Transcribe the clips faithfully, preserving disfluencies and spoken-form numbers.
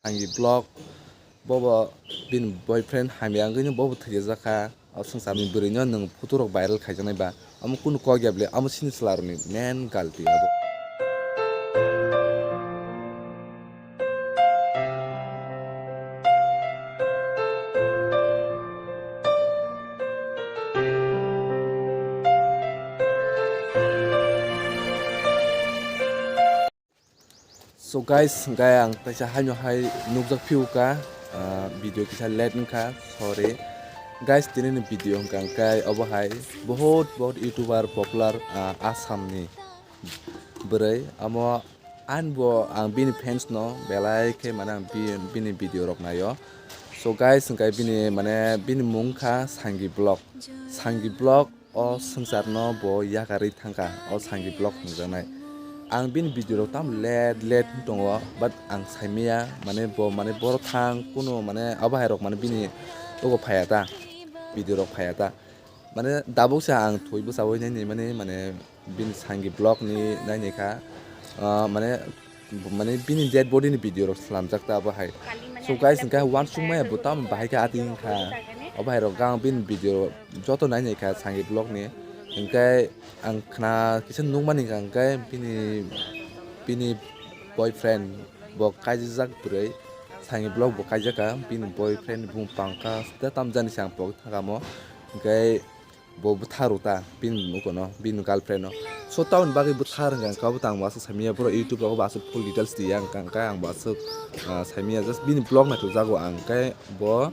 Sangi vlog, bobo bini boyfriend hamya wngwi no bobo thwijajakha. O swngcharni bwrwino nwng photo rok viral khaijaknai ba, omo kunu kok ya bwle, omo chini chwlarokni main galti abo. So guys, hwnkhe ang kaisa haino hai nukjak phiuka, ah, video kisa late wngkha, sorry. Guys, tini ni video hwnkha hwnkhe obo hai bahut bahut YouTuber popular, ah, Assam ni bwrwi, amo ani bo ang bini fans no belai khe mane ang bi-, bini video rok naio. So guys, hwnkhe bini mane bini mung kha Sangi Vlog, Sangi Vlog. O swngcharno bo yakarwi thangkha, o Sangi Vlog hwnjaknai. Ang bini video rok tamo let let wng tongo, but ang saimaya, mane bo, mane borok thang kuno, mane abo hai rok mane bini ogo phaiya ta, video rok phaiya ta. Mane dabuk se ang thwi bwchawi nai nai mani, mane bini Sangi Vlog ni nai nai kha, ah, mane Bo mane bini dead body ni video rok slamjak ta abo hai. So guys, hwnkhe uansukmaya bo tamo bahai khe ati wngkha. Obo hai rok gang bini video joto nai nai kha Sangi Vlog ni. Hwnkhe ang khna kisa nukmani hwnkha hwnkhe bini, bini boyfriend bo kaijak bwrwi, Sangi Vlog bo kaijak kha bini boyfriend bumung pangkha da tamjani se ang pok thangkha mo. Hwnkhe Bo bwtha rw ta bini nukono, bini girlfriend no. So tamoni bagwi bwtha rwngkha hwnkha bo tang bo aswk saimanya, borok YouTube rogo bo aswk full details twiya hwnkha, hwnkhe ang bo aswk, ah, saimanya, just bini vlog naithokjago ang, hwnkhe bo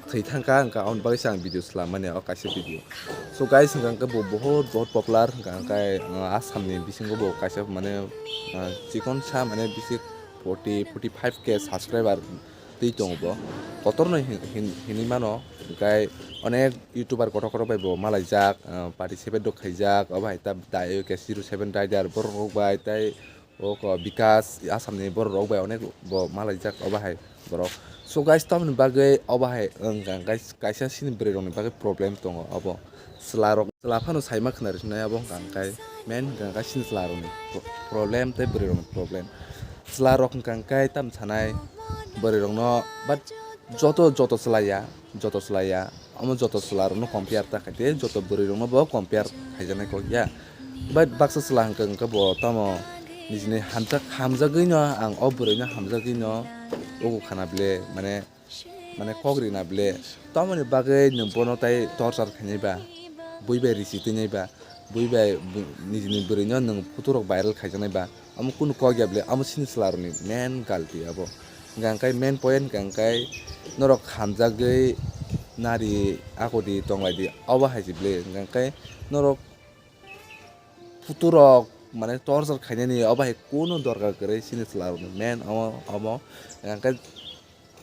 thwi thangkha, hwnkha aboni bagwi se ang video swlam mani o kaisa video. So guys, hwnkha hwnkhe bo bohot bohot popular hwnkha, hwnkhe, ah, Assam ni bisingo bo kaisa mane, ah, chikon sa mane bisi forty, forty five K subscriber twi tongo bo. Kotorno hin-, hin-, hinwi mano, hwnkhe onek YouTuber kotor kotor bai bo malaijak, ah, participate rok khaijak, obo hai ta Dayo K zero seven Rider borok rok bai, tei o ko Bikas Assam ni borok rok bai onek bo malaijak obo hai borok. So guys, tamoni bagwi obo hai wngkha, guys, kaisa chini bwrwi rok ni bagwi problem tongo obo. Chwla rok, chwla phano saima khna rwknai abo wngkha hwnkhe main hwnkha hwnkhe chini chwla rokni pro-, problem tei bwrwi rokni problem. Chwla rok hwnkha hwnkhe tam sanai bwrwi rokno, but joto, joto chwla ya, joto chwla ya, omo joto chwla rokno compare ta khaide, joto bwrwi rokno bo compare khaijaknai kok ya. But baksa chwla hwnkha hwnkhe bo tamo nijini hamjak, hamjagwi no ang o bwrwi no hamjagwi no ugo khana bile mane mane kok rina bile, tamoni bagwi nwng bono tai torchar khainai ba, bui bai risi twinai ba, bui bai bu-, nijini bwrwino nwng photo rok viral khaijaknai ba, omo kunu kok ya bile, omo chini chwla rokni main galti abo. Hwnkha hwnkhe main point hwnkha hwnkhe norok hamjagwi nari akodi tonglaidi, obo hai se bile, hwnkha hwnkhe norok photo rok mane torchar khainani obo hai kunu dorkar kwrwi chini chwla rokni main omo, omo hwnkha hwnkhe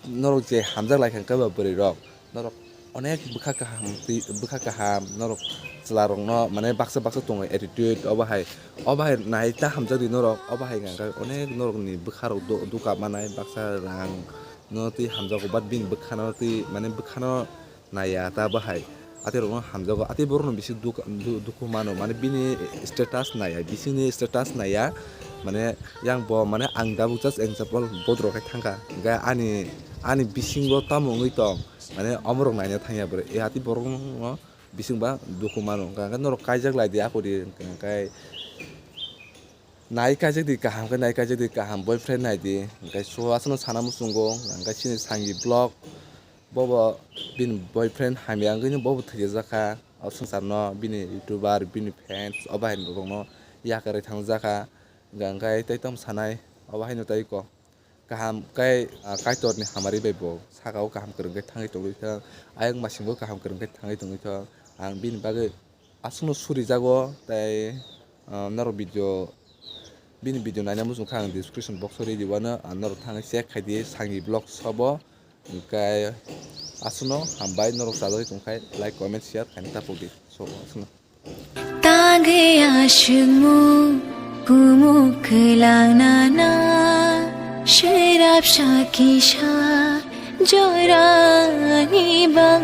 norok je hamjak lai kha hwnkhe ba bwrwi rok, norok onek bwkha kaham twi, bwkha kaham norok chwla rokno mane baksa baksa tongo attitude obo hai, obo hai nai ta hamjak di norok, obo hai hwnkha hwnkhe onek norokni bwkha rok do-, duka manai baksa rang no twi hamjago, but bini bwkhano twi mane bwkhano naiya ta bahai. Atwi rokno hamjago, atwi borokno bisi duk-, du-, dukhu mano, mane bini status naiya, bisingni status naiya, mane yang bo, mane ang tabuk just example bodrok khai thangkha, hwnkhe ani, ani bisingo tamo wngwi tong, mane omorok naina thangya bwrwi, e atwi borokno bisingba dukhu mano, hwnkha hwnkhe norok kaijak lai di, akori hwnkha hwnkhe nai kaijak di kaham khe, nai kaijak di kaham boyfriend nai di, hwnkhe so aswkno sana muchungo, hwnkhe chini Sangi Vlog. Bobo bini boyfriend hamya wngwi no bobo thwijajakha. O swngcharno bini YouTuber, bini fans, o bahai rokno yakarwi thangjakha. Hwnkha hwnkhe tei tamo sanai, o bahaino tei ko kaham khe, ah, Kaitorni hamari bai bo saka o kaham kwrwng khe thangwi tongwi thang. Ayang masingbo kaham kwrwng khe thangwi tongwi thang. Ang bini bagwi aswkno surijago tei, ah, norok video, bini video naina muchung kha ang description box o ridi wano, ah, norok thangwi check khai di Sangi Vlog sobo. Hwnkhe aswkno hambai, norok chajagwi tongkhai like, comment, share khaina tapok di. So, aswkno. Tangwi aswkmung kumuk kwlangnana, swrapsa kisa jorani bang-